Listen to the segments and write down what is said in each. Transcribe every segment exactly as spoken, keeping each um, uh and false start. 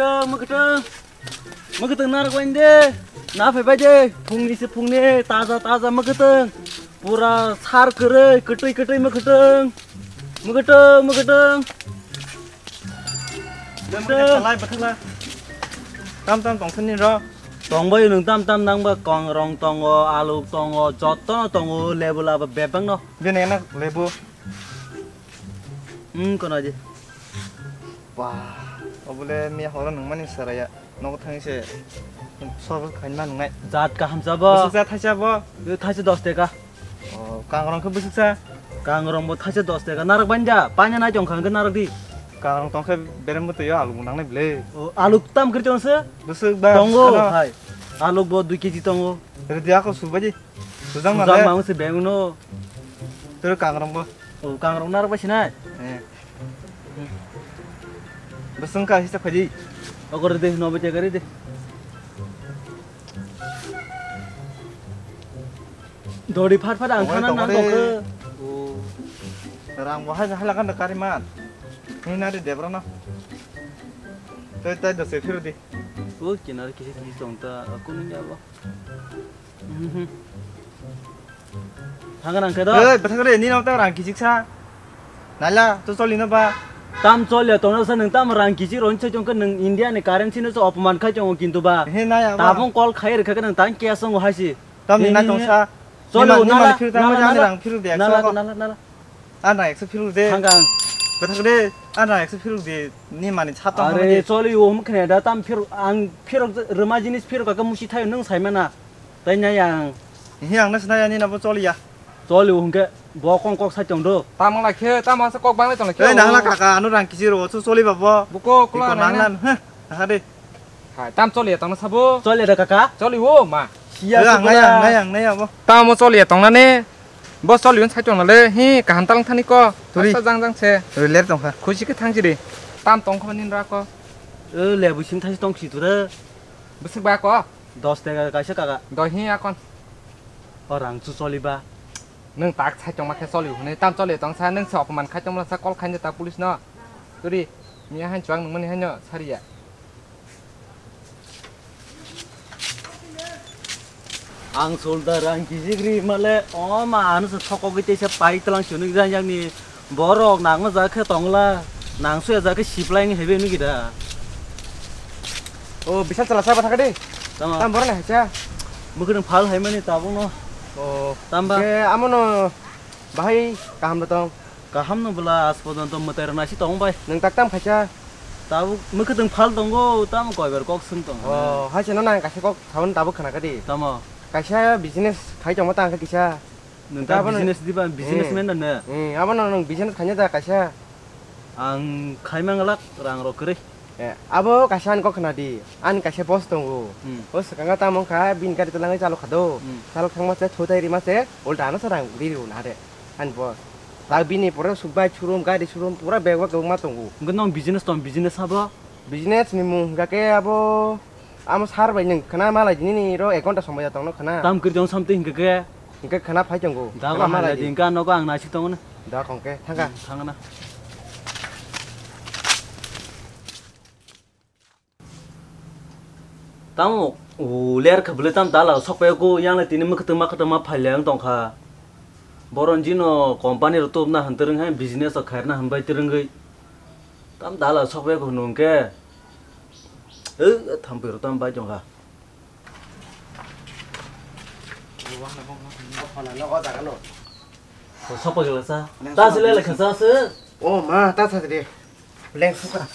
Mwkhwtwng, mwkhwtwng narwk bai de, na phai bai de, phungni se phungni, taja taja mwkhwtwng, pura sar kwrwi, kwtwi kwtwi mwkhwtwng, mwkhwtwng, mwkhwtwng. Mwkhwtwng. Bwthakla, bwthakla. Tam tam tongthani ro. Tongbai nwng tam tam nangba kongrong tongo, aluk tongo, jotono tongo, lebu laba bebak no. Bini ena lebu. Hmm, kono aje. Wah, obole miya horo nungmani saraya. Nogo thangwi se sobo khaima nungnai. Jat kaham sabo. Bwswk sa thaisa bo? Yo thaisa dos taka. Oh, kangrong khe bwswk sa? Kangrong bo thaisa dos taka. Narwk banja, paina nai tong kha hwnkhe narwk di. Kangrong tong khe berem bo twiyo alu bo nangnai ble. Oh, alu tam kri tong se? Bwswk ba. Tongo, hai. Alu bo dui kg tongo. Redi ako subai di. Sujang Sujang male. Mang se beng no. Tero kangrong bo. Oh, kangrong narwk bai sinai. Eh. Bwswng ka hisa phadi. Ogor de no bete gari de. Dori phat phat ang thana nang kok. Oh. Rang bo hai hai lakan da kari man. Ni na de debra na. Tai tai da se phir di. Oh, kinar kisi kisi tong ta. Aku nung ya bo. Mhm. Thangna nang khe do. Oi, bwthak re, nini ta rang kichik sa. Naila, to choli no ba. Tam choli ya, tongna sa nang tam rang kichik ron chai chong khe nang India ni currency no so opman khai chong kintu ba. He, nai aba. Tabung call khai rwkha khe nang tang kya song hai si. Tam ni na tong sa. Choli nima, o nima nala, ni phir ta nala, ma jani nala. Rang phir de, nala, so. Nala, nala. Ana ekso phiruk de. Thangkang. Bwthak de. Ana ekso phiruk de. Ni mani chatang. Are, choli o hum khne da tam phiruk ang phiruk rwma jinis phiruk ka musi thayo nung sai mana. Tai nai ang. Hi ang nas nai ani na bo choli ya. Choli o hum khe bo kong kok sai tong do. Tam la khe, tam sa kok bang lai tong la khe. Ei nahla kaka anu rang kisi ro chu choli ba bo. Buko kula nahla. Ha, ha de. Hai, tam choli ya tong na sabo. Choli da kaka. Choli o ma. Siya nai ang, nai ang, nai ang bo. Tam o choli ya tong na ne. Bo choli un sai tong na le, hi, kaham talang thani ko. Turi. Asa jang jang se. Turi ler tong kha. Khusi khe thang jiri. Tam tong kha nin ra ko. O, lebu sim thai tong si tura. Bwswk ba ko? Dos taka kaisa kaka. Do hi akon. O rang chu choli ba. Nung tak sai tong ma khe choli hwnwi. Tam choli tong sa, nung se opman khai tong ma sa call khai ta police no. Turi, miya han chuang nung mani han no sariya. Ang sulda rang kijik ri male, o ma, ano se thokogwi teisa pai tlang sini jang jang ni borok nang ja khe tongla, nang suya ja khe siplai ni hebe ni gida. O, bisa chala sa ba thakadi. Tama. Tam borok le hacha. Mukhe phal hai mani tabung no. O. Tamba. Ke amono bahai kaham da tong. Kaham no bwla, aaj porjonto mwtai rwna si tong bai. Nwng tak tam khaisa? Tabuk mwkhwtwng phal tongo, tamo koibar kok swng tongo. O, hai se no nang kaisa kok saun tabuk khna kadi. Tamo? Kaisa business khai tongma tang khe kisa. Nwng ta business diba, businessman da ne? Hmm, abo no nwng business khaina da kaisa. Ang khai manglak rang rok kwrwi. Eh, abo kaisa ani kok khna di. Ani kaisa boss tongo. Hmm. O swkang tamo wngkha, bini gari twlangwi chalo khado. Hmm. Chalo thangma se, thotai rima se, ulta ano se rang ri rw na de. Ani boss. Ta bini pore sukbai showroom, gari showroom, pura bag o kwbangma tongo. Hwnkhe nwng business tong, business habo? Business ni mung hwnkha khe abo, amo sir bai nwng khna malai di nini ro ek ghonta somoi ya tongno khna. Tam kwrwi tong something hwnkha khe? Hwnkhe khna phai tongo. Da khna ko malai hai di. Hwnkhe nogo ang naisik tongo na. Da khongkhe thangkha. Hmm, thangna. Tamo, o ler kha bwle tam dala sok pai ko, yang le tini mwkhwtwng ma khwtwng ma phai le ang tong kha. Boron jino company rok tubna han twrwng hai, business rok khairna han bai twrwngwi. Tam dala sok pai ko nung khe. Eh, thampui rok tam bai tong kha. Sok pai kha sa. Ta se le le kha sa se. O ma, ta sa de. Leng sukha.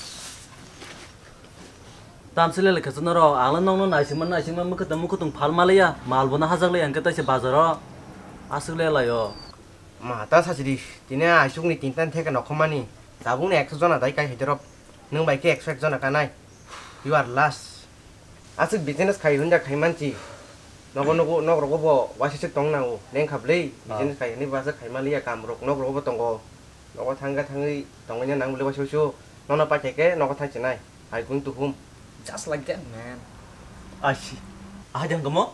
Tamsile le khwchwng norok, ang le nokno naisingma naisingma mwkhwtwng mwkhwtwng phal maliya, mal bono hajak liya hwnkhe taisa bazaro aswk le laio. Ma ta sachiri, tini aisukni tintan theke nokhormani, tabukni ekso jona dai kai hai dorop, nwng bai khe ekso ek jona kanai. You are last. Aswk business khai hwnjak khai manchi. Nogo nogo nok rogo bo waisaswk tong nango, lengkha bwlwi business khai hwnwi bo aswk khai maliya, kam rok nok rogo bo tongo. Nogo thangkhe thangwi tongwina nang bwlwi waisa waisa. Nono paithai khe nogo thang chinai. I going to home. Just like that, man. I see. Ahai jang kamo?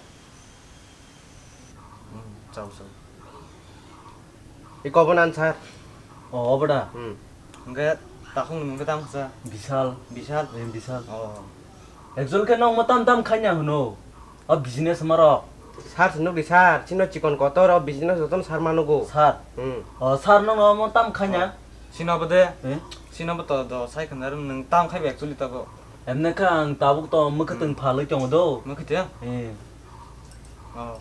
Hmm, chao, chao. Iko bo nan sir. Oh, obo da? Hmm. Hwnkhe Takhuk ni mung khe tamo kha sa? Bishal. Bishal? Eh, Bishal. Oh. Actually khe nokmo tam tam khaina hwno. O business marok. Sir se nukdi sir, chino chikon kotor o business jotono sir manugo. Sir. Hmm. O sir nokno omo tam khaina? Oh. Sino bo de. Eh? Sino bo to do sai khna nwng tam khaiba actually tabo. Emne kha ang tabuk to mwkhwtwng phalwi tongo do. Mwkhwtwng? Eh. Oh.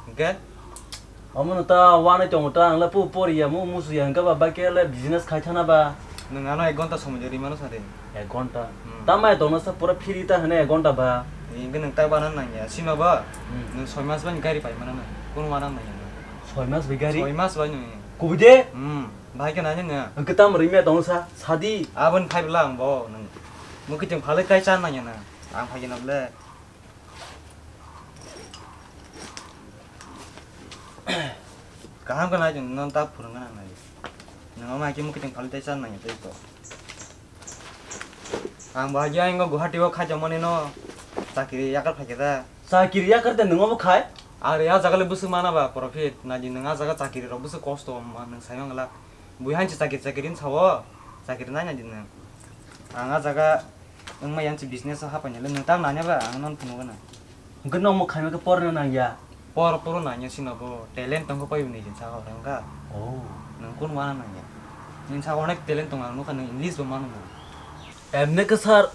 Hwnkhe? Omono ta wanai tongo ta, ang le pu poriya, mu musuya, hwnkhe ba bai khe le business khai thana ba. Nwng ano ek ghonta somoi rwi mano sari. Ek ghonta? Hmm. Tamai tongna sa pura free ta hwnwi ek ghonta ba. Hwnkhe nwng ta wana nangya, sima ba? Hmm. Nwng soi mas bai gari pai mana nang, kunu wana nangya. Soi mas bai gari? Soi mas bai nwng. Kubui de? Hmm. Bai khe nanya nwng. Hwnkhe tam rwimya tongsa, sadi. Aboni phai bwla ang bo nwng. Mwkhwtwng phalwi tai cha nangya nwng. Ang phai khe na bwle. Kaham khe nai chwng, nwng ta phwrwngna nang nai. Nwng omo hai khe mwkhwtwng phalwi tai cha nangya tei to. Ang bo hai khe ayang Guwahati o khaijak mani no chakiri yakar phai khe da. Chakiri yakar de nwng obo khai? Are a jaga le bwswk mana ba profit, nai di nwng a jaga chakiri rok bwswk kosto ma nwng sai mangla. Bui hai se chakiri chakiri hinwi sao, chakiri nai nai di nwng. Ang a jaga Wngma yang si business o hapai nai le, nwng tam nanya ba, ang non phunuk gana. Hwnkhe nokmo khaima khe porna nangya? Por, poro nangya sino bo, talent tongkha pai bini jin saka hwrang kha. Oh. Nwng kun wana nangya? Nini saka onek talent tong, ang nukha nwng English bo mano. Emne khe sir,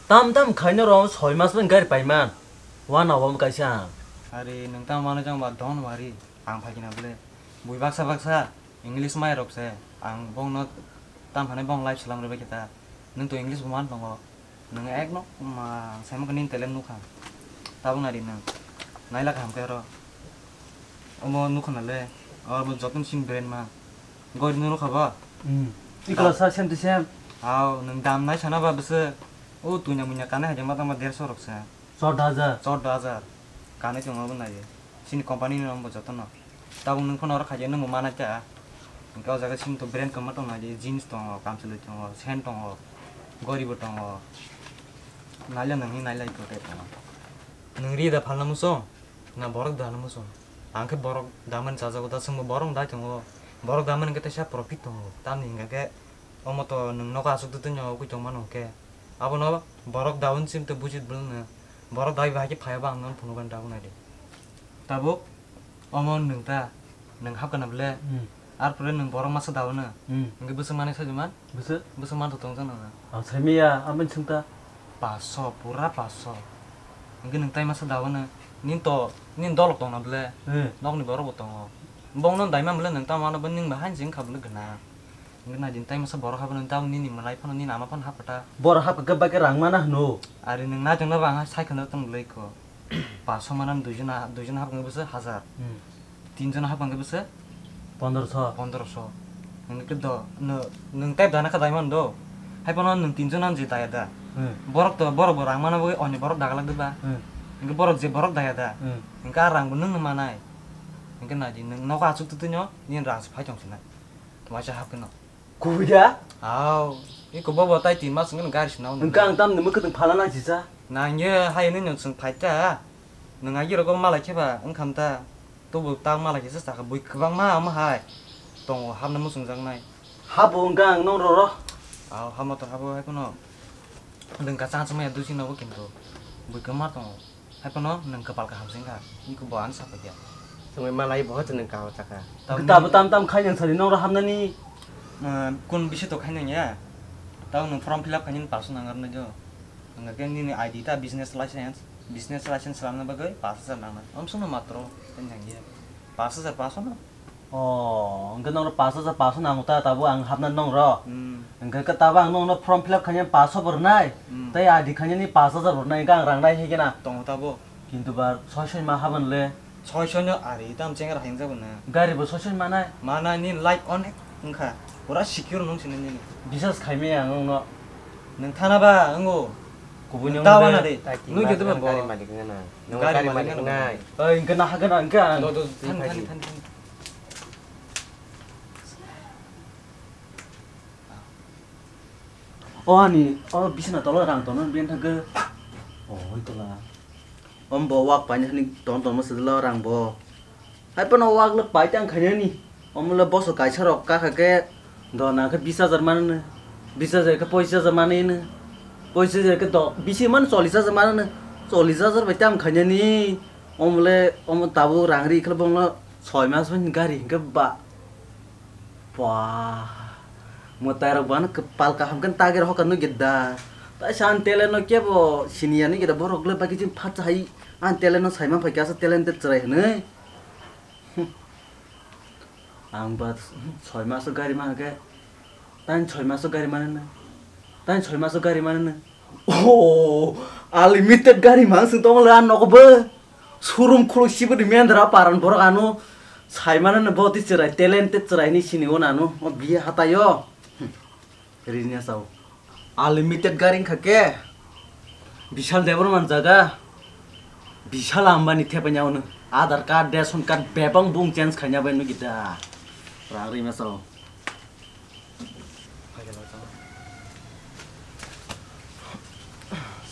tam tam khaina rw soi mas bai gari paiman. Wana wam kaisa ang. Are nwng tam mano jang ba don wari, ang phai kina bole. Bui baksa baksa, English mai rok se, ang bongno tam hane bong live selam rwbai khe ta. Nwng to English bo man tongo. Nwng ek no ma, ang saimang khe nini talent nukha. Tabuk nari nwng. Naila kaham khe oro. Omo nukha na le. Oro bo joto ni simi brand ma. Gori no nukha ba? Hmm. Ikla sa same to same. Aw, nwng dam nai sana ba bwswk. O tunya munya kanai hai ma tama derso rok sa. Chordo hajar. Chordo hajar. Kanai tongo bo nai. Sini company ni rok bo joto no. Tabuk nwng phano oro khaikhe nwng bo mana kha. Hwnkhe o jaga simi to brand kwbangma tongo, jeans tongo, kamchwlwi tongo, sand tongo, gori bo tongo. Naila nwng hinwi nailai to tei tongo. Nwng ri da phalna muchung, na borok dana muchung? Ang khe borok damani chajago da, chwngbo borok dai tongo. Borok damani khe teisa profit tongo. Tamni hwnkha khe omo to nwng nogo aswk twi twi no ugui tongmano hwnkhe. Abono borok daun sim to buji bwlwng no. Borok dai bahai khe phaiya ba ang nono phunukgani tabuk naidi. Tabuk omo nwng ta, nwng hapkha na bwle? Hmm. Arpore nwng borok masa daun no. Hmm. Hwnkhe bwswk manwi sajwk man? Bwswk? Bwswk man to tong jang nang. Ang saimaya, aboni swng ta. Paso, pura paso. Hwnkhe nwng tai masa daun no. Nini to, nini dolok tong na bwle? Hmm. Nokni borok bo tongo. Bongno dai man bwle nwng tamo ano bo nwng bahai jeng kha bwle gwnang. Hwnkhe nai di, tai masa borok haphano, tamo nini mwlai phano, nini ama phano hapkha ta. Borok hapkha khe bai khe rang mana hwno. Ari nwng naitok na bang sai khwna tong bwlai kho. Paso mana duijon, duijon hapkha khe bwswk hajar. Hmm. Tinjon hapkha khe bwswk? Pondroso. Pondroso. Hwnkhe do, nw-, nwng tai dana kha dai man do. Hai phano nwng tinjon ano je daya da. Hmm. Borok to, borok bo rang mana bagwi oni borok daglak de ba. Hmm. Hwnkhe borok je borok daya da. Hmm. Hwnkhe a rang bo nwng nw manai. Hwnkhe nai di, nwng nogo aswk twi twi no, nini rang se phai tong sinai. Waisa hapkhe no. Kubui da? Aw, iko bobo tai tin mas wngkhe gari swnao nang. Hwnkhe ang tamni mwkhwtwng phala nang sisa. Nang ye hai hwnwi nwng chwng phai ta. Nwng agi rogo malai khe ba wngkham ta. Tobo ta malai khe se chakha bui kwbangma omo hai. Tongo hapna muchungjaknai. Habo wngkha ang nong roro. Aw, hamo to habo hai phano. Nwng ka chang changmaya dusino bo kintu. Bui kwma tongo. Hai phano nwng kwpal kaham se wngkha, iko bo ano sapai kha. Chwngwi malai bo hwtwi nwng kaham sakha. Tabuk tam tam khai nwng sadi nokra hapnani. Ah, kun bisi to khai nang ya. Tamo nwng form fill up khainani paso nang arnai do. Hwnkhe nini I D ta business license, business license swnamna bagwi pash hajar nangnai. Omsongno matro tei nang ya. Pash hajar paso no. O, hwnkhe nokno pash hajar pash nango ta, tabuk ang hapna nokro. Hmm. Hwnkhe khe tabuk ang nokno form fill up khainani pash bo rwnai, hmm, tei I D khainani pash hajar bo rwnai, hwnkhe ang rang nai hai khe na. Tongo tabuk. Kintu ba soi soi ma haban le. Soi soi no ari tam chengra hinjak bo na. Gari bo soi soi manai. Manai ni life onek wngkha. Pura secure nung sini nini. Bisas khaimai ang nokno. Nwng thana ba wngo. Kubui nwng ta wana de. Nui joto ba bo. Gari malik wngna. Nwng gari malik wngnai. Oi, hwnkhe na hagana hwnkhe ang. Do, do, than, than, than, than. O ani, o bisina tolo rang tono ben thangkhe. O, oi tola. Om bo wak painani ton ton mo sedelo rang bo. Hai pono wak le pai tang khainani. Om le boso kaisa rok kakha khe do nang khe bis hajar manani. Bis hajar khe poichis hajar manwi no. Poichis hajar khe do, bisi man chollish hajar mano no. Chollish hajar bai tam khainani. Omle, omo tabuk rang ri khle bongno soi mas bai gari hinkhe ba. Ba. Mwtai rok bano kwpal kaham khe tagir hoka nugida. Tai san tele no kebo siniya nugida borok le baki jin phat hai. An tele no sai man phai khe asa tele te chwrai hwnwi. Ang ba soi maso gari ma hake. Tan soi maso gari mane na. Tan soi maso gari mane na. Oh, unlimited gari mang sing tong le an nogo be. Showroom khuluk sibo di mendra paran borok ano. Sai mane na boti chwrai, talented chwrai ni sini o nano. O biye hatayo. Rini asao. Unlimited gari wngkha khe, Bishal Debbarma jaga, Bishal Ambani thepaina hwnwi. Aadhaar card, ration card bebak bung change khaina bai nugida. Rang rima sao.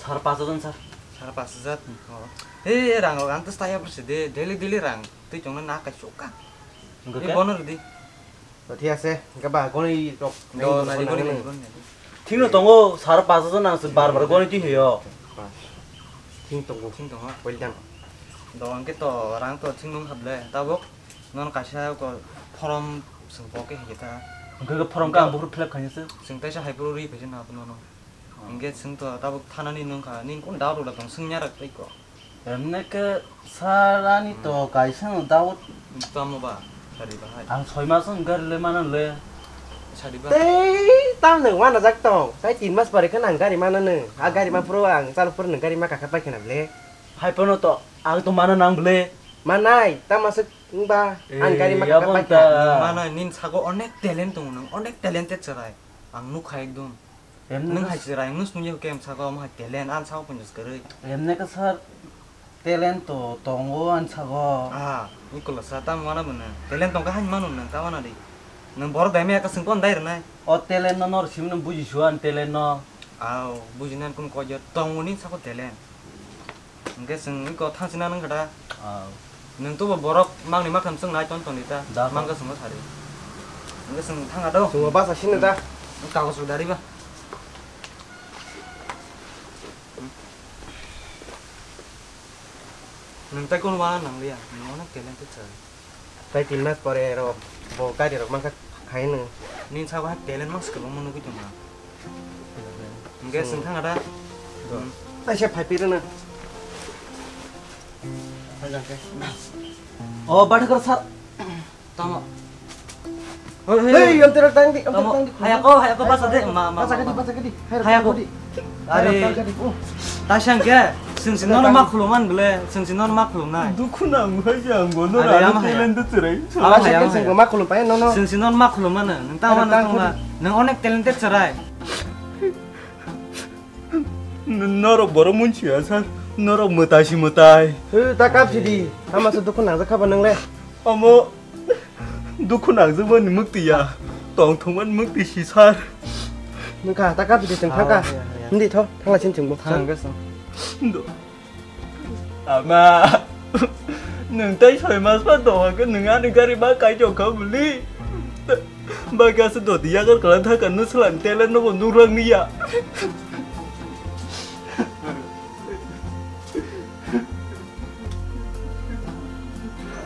Sar pash hajar sar. Sar pash hajar? Oh. Hey, rang rok ang to staya pursi de, daily daily rang. Twi chongna na kaisuk ka. Hwnkhe? Hey, bono rwdi. To thik ase, hwnkhe ba goni rok. Do nai nai goni goni nai. Thikno tongo, sar pash hajar nang se bar bar goni twi hoyo. Thik tongo. Thik tongo. Poil dan. Do hwnkhe to rang to thik nung hable, tabuk non kaisa ko form sung pok ke hita. Hwnkhe ke form ka ang buphuru fill up khainase. Sung taisa hai phuru ri phaisa na nono. Hwnkhe sung to tabuk thanani nung kha, ning kun dao rok da tong sung nya rak tei ko. Emne ke sar ani to kaisa no doubt. Tamo ba? Sari ba hai. Ang soi mas wng gari le mana le. Sari ba? Tei tam nang wana jak tong. Tai tin mas pore khe nang gari mana nang. A gari ma pro ang chal pro nang gari ma kakha pai khena ble. Hai pono to ang to mana nang ble. Manai tam asuk wng ba ang gari ma kakha pai kha. Mana nin sago onek talent tong nang, onek talented chwrai. Ang nukha ekdom. Nwng hai chwrai, nwng swngjak khe, ang saka omo hai talent, ang saka ponchas kwrwi. Emne ka sir, talent to tongo ang saka. Ah, ni kola sa tam wana bwna. Talent tongkha hai mano nwng, ta wana di. Nwng borok dai maya ka swng kon dai rwnai. O talent no nor sim nwng buji suan talent no. Aw, buji nan kun ko je tongo ni saka talent. Hwnkhe chwng iko thangchina nang kha da. Aw. Nwng tubo borok mangni maktham chwng nai ton ton di ta. Da, mangkha chwngno sari. Hwnkhe chwng thang kha do. Chwngno basa sino da. Kagoj rok dari ba. Nwng tai kono wana nang liya. Nwng onek talented sa. Tai tin mas pore ro bo gari rok mankha khai no. Nin sabo hai talent mas kwbangma nugui tongma. Hwnkhe chwng thang ada. Taisa phai piro na. O bathakar sir. Tamo. Hei, amtera tang di, amtera tang di. Haya ko, haya ko basa de, ma, ma, basa kadi, basa kadi. Haya ko. Are. Tasang ke, sing sing nono ma khuluman bele, sing sing nono ma khulumnai. Dukhu nang hai jang go, no. Are, ama haya. Talent chwrai. Ama haya, ama haya. Sing ma khulum pai nono. Sing sing nono ma khulumana. Nang tang ma nang tang ma. Nang onek talented chwrai. Norok borok munchiya sir, norok mwtai si mwtai. He, ta kap sidi. Tama se dukhu nang jak kha ba nang le. Omo. Dukhu nangjakmani mwktwi ya, tongthokmani mwktwi si sar. Nokha ta kap di chwng thangkha. Ah, ya, ya. Hindi tho, thangla sin chwngbo. Thang khe chwng. Do. Ama, nwng tai soi mas ba doha khe nwng ani gari ma kai jok kha bwli. Ba khe aswk doti yagar kwlai thangkha, nwng swlani talent no bo nuklang ni ya.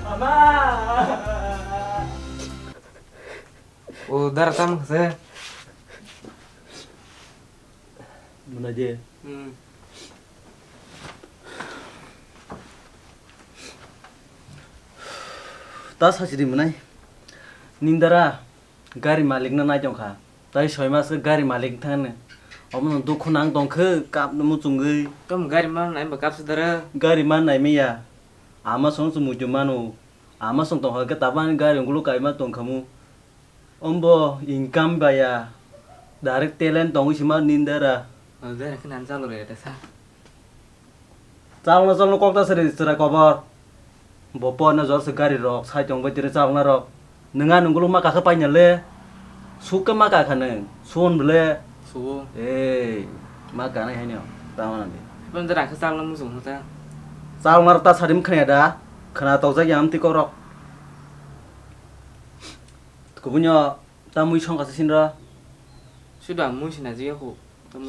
Ama! O dara tam se. Muna je. Hmm. Ta sachiri mwnai. Nindara. Gari malik no nai tongkha. Tai soi mas khe gari malik thangni. Omono dukhu nang tongkhe kap no muchungwi. Tamo gari ma nai ba kap se dara. Gari ma nai miya. Ama song se muitu manu. Ama song tongkha khe tabani gari ungkulu kaima tongkhamu. Ombo income baya. Direct talent tongwi sima nindara. Dara khe nan chalo re ta sa. Chalokna chalokna kok ta sari chwrai kobor. Bo porna jor se gari rok sai tong bai tiri chalokna rok. Nwnga nunguluk ma kakhe paina le. Suk khe ma kakha nwng. Sun bole. Suo. Ei, ma kanai haino. Tama nang di. Iban jora khe chalokna muchung ta. Chalokna rok ta sari mkhanya da. Khna tokjak ya amtwi kok rok. Kubunyo. Ta mui songkha se sinra. Chuda mui sina jiya khu.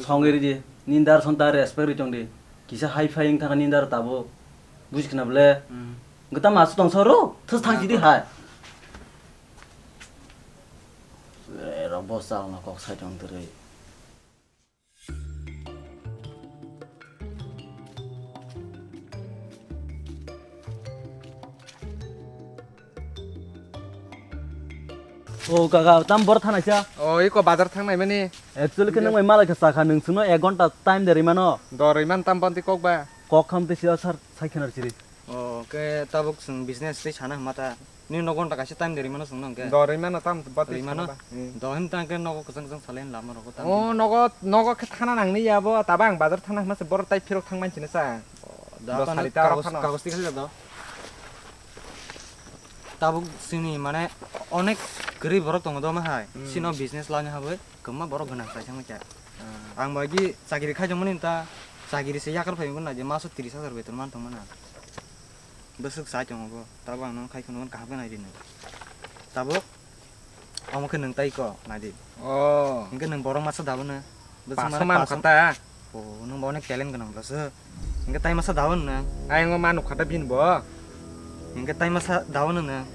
Songwi ridi, nindar son ta respect ri tong di. Kisa high flying thangkha nindar tabo. Buji khna ble. Hmm. Gata masu tong soro, thus thang jidi hai. Rok bo chal na kok sai tong tiri. O kaka, tam bor thanai sa? O, iko bazar thangnai mani. Actually, khe nang bai malai kha sakha, nung chwngno ek ghonta time de rimano. Do riman tam banti kok ba? Kok kham te sila sar, sai khenar chiri. O, ke tabuk chwng business tei sana hwnma ta. Nini nogo ghonta kaisa time de rimano chwngno hwnkhe? Do rimano tam banti rimano? Sana ba. Hmm. Do him tang khe nogo kwchang kwchang salai lama rogo tam. O, nogo, nogo khe thana nangni ya bo, taba ang bazar thana hwnma se bor tai phirok thang manchina sa. O, do do phano sari ta kagos, phano. Kagos tiga do. Tabuk sini mane onek kwrwi borok tongo do ma hai. Hmm. Sino business lani habwi kwbangma borok gwnang sai thangwi kha. Hmm. Ang bai di chakiri khai tongmani ta chakiri se yakar phai wngkha na je maso tris hajar beton man tongmana. Bwswk sai tongo bo. Tabuk ang nono khai kheno kaham khe nai di nai. Tabuk Omo khe nwng tai ko, nai di. Oh. Hingke nwng borok masa dabono. Bwswk paso mano man paso kha ta. Oh, nwng bo onek talent gwnang bwswk. Hingke tai masa dabono nwng. Ayang o manu kha ta bini bo. Hingke tai masa dabono nwng.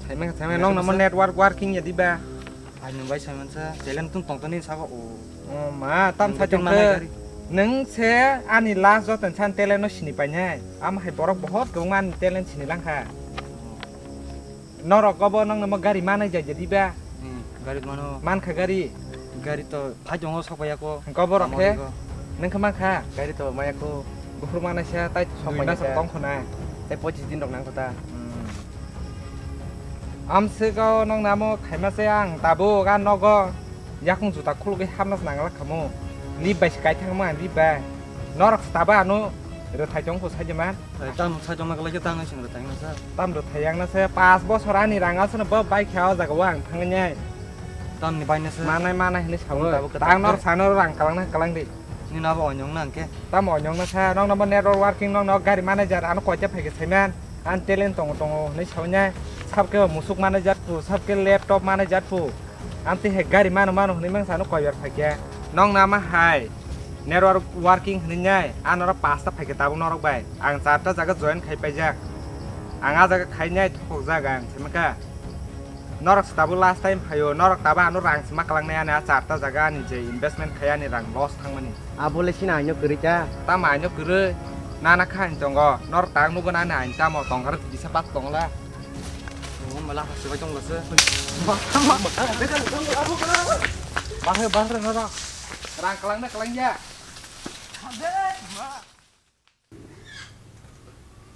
Thaimang, thaimang, nong namo network working ya diba? Ai nwng bai sai mansa, talent tong tong tani sabo, oh. Oh, ma, tam nwng sa beting chong manai khe. Gari. Nwng se ani last joto san talent no sini painai. Am hai borok bohot kwbangma ani talent sini langkha. Oh. Norok obo nongno mo gari manai jai jadi ba? Hmm, gari mano. Mankha gari? Gari to phai tongo sok paiya ko. Hwnkhe obo rok khe? Tamo rego. Nung khe mankha? Gari to maya ko. Buphuru manai sa tai sok paiya sa. Dui mas rok tong khuna. Tai pochis din rok nang kho ta. Hmm. Amswk o nongno amo khaima se ang tabuk a nogo yakung juta khulugwi hapna se nang la khamu. Lip bai se kai thangma lip bai. Norok se taba ano rwthai tong kho sai man. Ai, tam sai tongma kwlai khe tang sing rwthai wngna sa. Tam rwthai wngna se paanch bosor ani rang aswkno bo bai kha o jaga o ang thangwi nai. Tamni baina se. Manai manai hinwi sawi. Tabuk kwtal tang nor khe. Sano rang kwlangna kwlang di. Nini abo onyong na hwnkhe. Tam onyong na sa nokno bo network working nokno gari manager ano koita phaikhe saiman. Ani talent tongo tongo hinwi sawi nai. Sabkhe musuk manager pu, sabkhe laptop manager pu. Amtwi hai gari mano mano hwnwi mangsa ano koibar phaikhe. Nokno ama hai. Network working hwnwi nai, ang norok pasta phaikhe tabuk norok bai. Ang charta jaga join khai paijak. Ang a jaga khainai thokjak ang, saimaka. Norok se tabuk last time phaio, norok tabuk ano rang se ma kwlangnai ani a charta jaga ani je investment khai ani rang loss thangmani. Abo le sini aino kwrwi ta? Tamo aino kwrwi? Nana kha ani tongo. Norok ta ang nukgo nani ain tamo tongkha rw kisa pat tongla. Tongma la hasibai tongla se. Bahre bahre norok. Rang kwlangna kwlangya.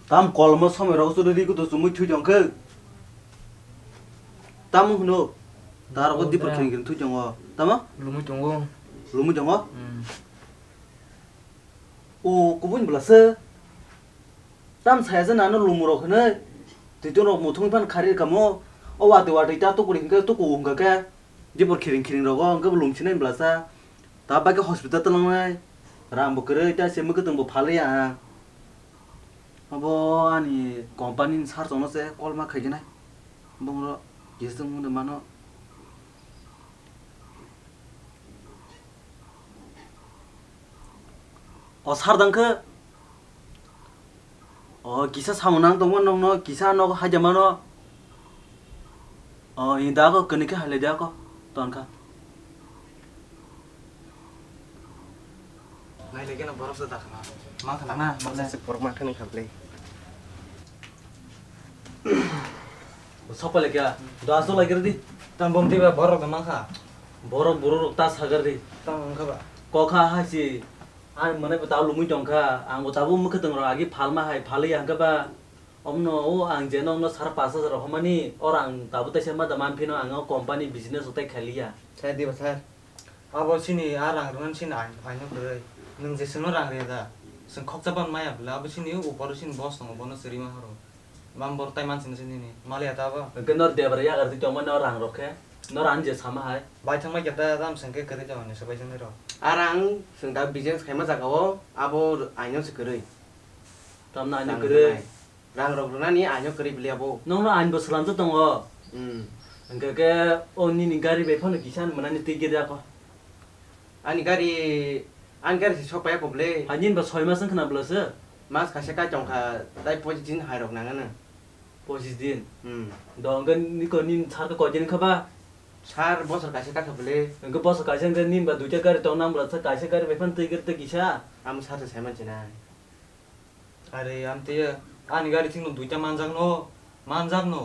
Tam kolmo somoi rok chwrwi ri kutu chumui thwi tong khe. Tamo hwno? Darok dipor khring khring thwi tongo. Tamo? Lumui tongo. Lumui tongo? Hmm. O kubun bwla se. Tam saya se nano lumu rok hwnwi. Twi tong rok muthungwi phan khari kamo. O watwi watwi ta tukuri hwnkhe tuku wngkha khe. Dipor khiring khiring rogo hwnkhe bo lum sinai bwlasa. Ta bai khe hospital twlangnai. Rang bo kwrwi ta se mwkhwtwng bo phalwi ang. Abo ani company ni sir chongno se call ma khaijaknai. Bongro kisa chwng mano. O sir dang khe. O kisa samung nang tongma nokno kisa nogo haida mano. O hinda ako kwnwi khe hailai de ako tonkha. Nailai khe no borok se dakha na. Mangkha na, mangkha. Masa se borok mangkha nang kha ble. Sokpale kya? Do asok lai kiri di. Tam bom tiba borok da mangkha. Borok borok rok ta sagar di. Tam mangkha ba. Kokha hasi. Ani mwnai bo tabuk lumui tongkha, ang bo tabuk mwkhwtwng rok agi phalma hai phalwi ya hwnkhe ba, omno o ang je nokno sar pash hajar rok homani, oro ang tabuk teisa ma da manphino ang o company business rok tai khailiya. Sir, diba sir? Abo chini a rang rwmani chini aino kwrwi. Nwng je chwngno rang rwya da? Chwng khokcha ban maya bwle, abo chini upor chini boss tongo, bono chwrwi ma horo. Mam bor tai mansi nisi nini. Maliya ta abo. Hwnkhe nor debra yagar di tongma nor rang rok khe. Nor ani je sama hai. Bai thangma khe ta ram sengke kwrwi tongni se bai jani rok. Arang sengda business khaima jaga o abo aino se kwrwi. Tamna aino kwrwi. Rang rok rwnani aino kwrwi bili abo. Nongno ain bo swlamjak tongo. Hmm. Hwnkhe khe o nini gari bai phano kisa mwnani twi gede ako. Ani gari, ani gari se sok paiya kobole. Hai nini ba soi mas wngkha na bwlasa? Mas kaisa kai tongkha, tai pochis din hai rok nangano. Pochis din? Hmm. Do hwnkhe niko nini sar khe koi din wngkha ba? Sar bosor kaisa kakha bole. Hwnkhe bosor kaisa hwnkhe nini ba duita gari tong nang bwlasa kaisa gari bai phano twi gari twi kisa? Amo sar se sai manchina. Are, amtwi ani gari thikno duita manjakno, manjakno.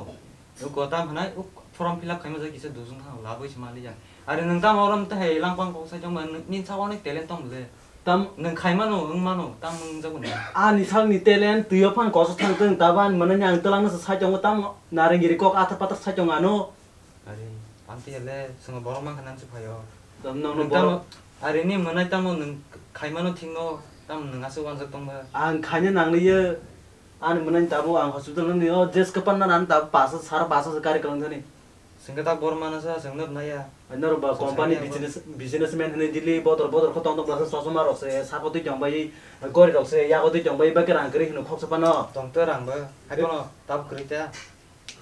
Uk kotam hwnai, uk form fill up khaima jai kisa dujung thang labwi se maliya. Are, nwng tamo orom tei langpang kok sai tongma, nini saka onek talent tong le. Tam nwng khaimano, wngmano, tam wngjago ni. Ani sakni talent, twiyo phan koso thang tong, taban mane ang twlangno sai tongo, tam narengiri kok athar pathar sai tong ano. Ari, amtwi le, chwng borok mankha nang se phaio. Tam nang no Nwng borok. Tamo, ari ni mwnai tamo nwng khaimano thikno, tamo nwng aswk wanjak tongba. Ang khaina nangliya, ani mwnai tabo ang hospital ni o jes kapan na nan tabo pasa, sara pasa se kari kalang thani. Sengke ta bor mana sa, sengno naya. Norok ba Sengke company ya, business, businessman hwnwi dili bodor bodor kho tong tong blasa chosma rok se, sako twi tong bai, gori rok se, yago twi tong bai, ba ke rang kwrwi hino khoksa pano. Tong to rang ba, hai kono, tabo kwrwi ta.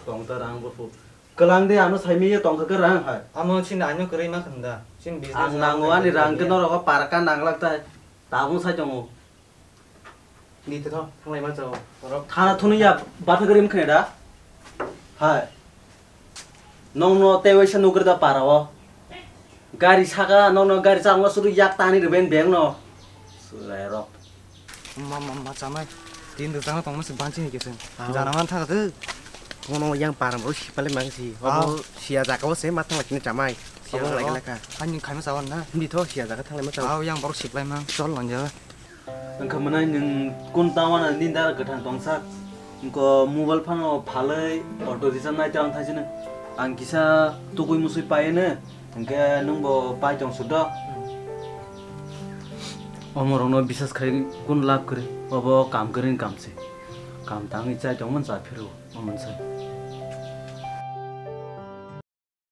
Tong ta rang bo phu. Kwlang de ano sai mi tong kha kwrang hai. Amo chini ano kwrwi ma khanda. Chini business Ang nango ani rang ke norok para ka nang lak tai. Tabung sai tongo. Ni tho, thanglai ma chao. Borok. Thana thunu ya batha gari mkhne da. Hai. Nong no te waisa nugre da para o. Gari saka, nong no gari chang no suru yak tani reben beng no. Surai rok. Ma, ma, ma, chamai. Tin rwchapna tongma se banchi ni keseng. Ah. Jana man thang tu. Bono yang param ro sipale mang si. Ah. Obo sia jaga o se ma thang lakini chamai. Sia Obo, lai obo. Laka. Ani khaima sawan na. Ni tho sia jaga thang lai ma chao. Ah, yang borok siplai mang. Chol lang ja. Wngkha mwnai nwng kun tawana nini dara kwthang tongsak. Wngkha mobile phano phalwi auto reason nai tang thaisino. Ang kisa tukui musui paieno. Hwnkhe nwngbo pai tong sudo. Omorokno bisas khai kun lab kwrwi, obo kam kwrwini kam se. Kam tangwi chai tongmani cha phiro, omo se.